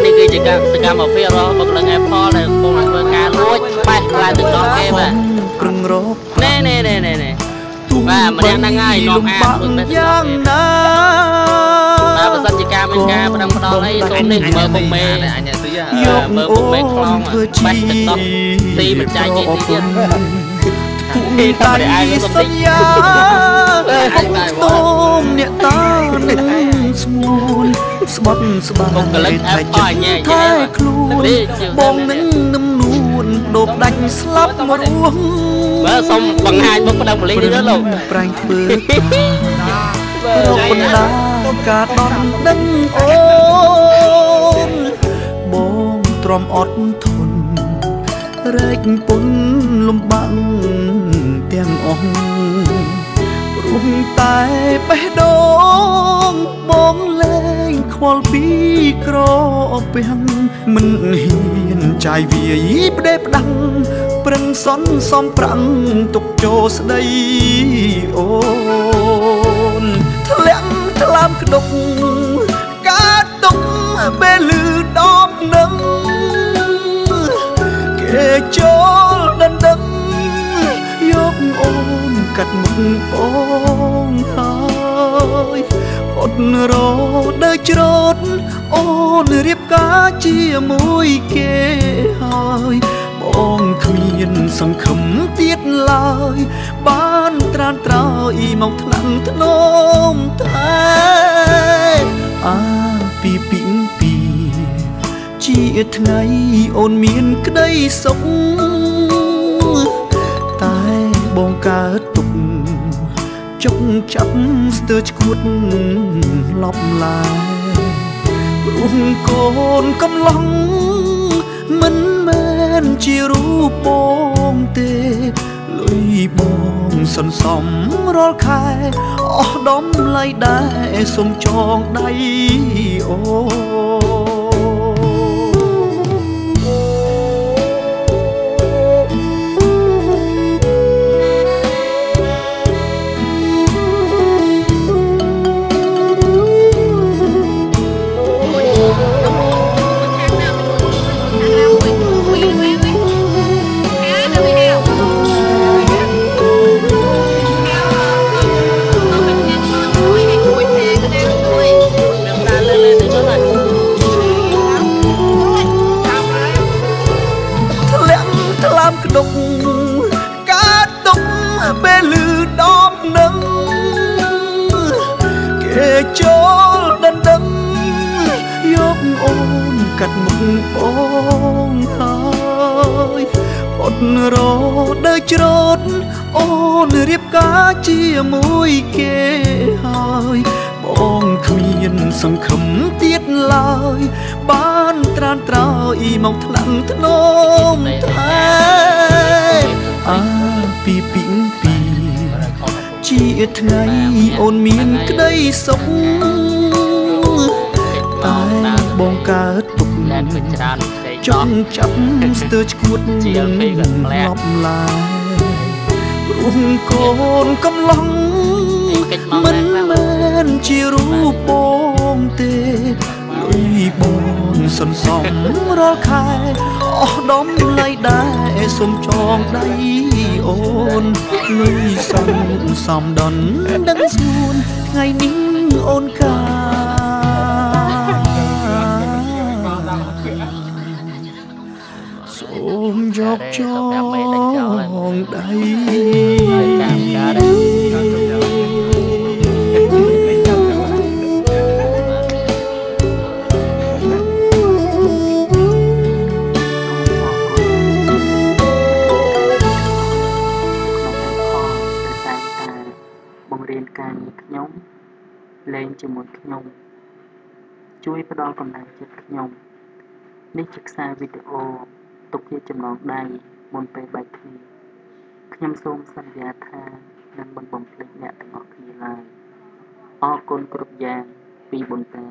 នេះគឺជាការសកម្មភាពរបស់បុគ្គលិក Apple ដែលកំពុងធ្វើការលួចបេះផ្លែទឹកដោះគេបាទ ប្រឹងរក ណែណែណែណែណែបាទ ម្នាក់ហ្នឹងហើយនាំអាលួចបេះទឹកដោះគេបាទ។ បើសិនជាការមានការប្តឹងផ្ដល់អី សូមនេះមើលពុកមេ អញទី មើលពុកមេខ្លោងបេះទឹកដោះទីមិនចាញ់គេទៀត ពួកតែសន្យាទុំអ្នកតានឹងស្ងួនស្បត់ស្បាយ បុគ្គលិក Apple អញញ៉ែ ថែខ្លួនបងនឹងនឹមនួនដូបដាច់ស្លាប់មករស់ បើសូមបង្ហាញមុខប្តឹងប៉ូលីសនេះលោក ប្រែងធ្វើរកបណ្ដាការដន់ដឹងអូន បងទ្រាំអត់ធន់រែកពុនលំបាក់ទាំងអស់ ព្រោះតែបេះដូងបងលែងខ្វល់ពីក្រពាំង មិនហ៊ានចាយវាយផ្ដេផ្ដាំង ប្រឹងសន់សំប្រាំងទុកចូលស្ដីអូន ធ្លាក់ថ្លើមក្តុកកើតទុកពេលលឺដំនឹងគេចូលដណ្ដឹងយកអូនកាត់មុខបងហើយ អត់រដើច្រត់អូនរៀបការជាមួយគេហើយ បងគ្មានសង្ឃឹមទៀតឡើយ បានត្រានត្រើយមកថ្នាក់ធ្នមថែអាពីពីពីជាថ្ងៃអូនមានក្តីសុខ តែបងកើតទុកចុកចាប់ស្ទើឈួតឡប់ឡា ព្រោះកូនកំឡងមិនមែនជារូបបងទេ លុយបងសន្សំរាល់ខែអស់ដំឡៃដែរ សុំចងដៃអូ ក្តុកកើតទុកពេលលឺដំនឹងគេចូលដណ្ដឹងយកអូនកាត់មុខបងហើយ អត់រដើច្រត់អូនរៀបការជាមួយគេហើយ បងគ្មានសង្ឃឹមទៀតឡើយ បានត្រានត្រើយមកថ្នាក់ធ្នមថែអាពីពីពីជាថ្ងៃអូនមានក្តីសុខ តែបងកើតទុកចង់ចាប់ស្ទើឈួតជាពេលក៏ធ្លាក់ ឡប់ឡា ព្រោះកូនកំឡងមិនមែនជារូបបងទេ លុយបងសន្សំរាល់ខែអស់ដំឡៃដែរ សុំចងដៃអូន លុយសំសំដនដឹងស្ងួន ថ្ងៃនេះអូនកាសូមយកចងដៃ តាមការ បង្រៀនការងារខ្ញុំ លេងជាមួយខ្ញុំ ជួយផ្ដល់កម្លាំងចិត្តខ្ញុំ។ នេះជាខ្សែវីដេអូ ទុកជាចំណងដៃមុនពេលបែកគ្នាខ្ញុំសូមសន្យាថានឹងមិនបំភ្លេចអ្នកទាំងអស់គ្នាឡើយអរគុណគ្រប់យ៉ាងពីប៊ុនតា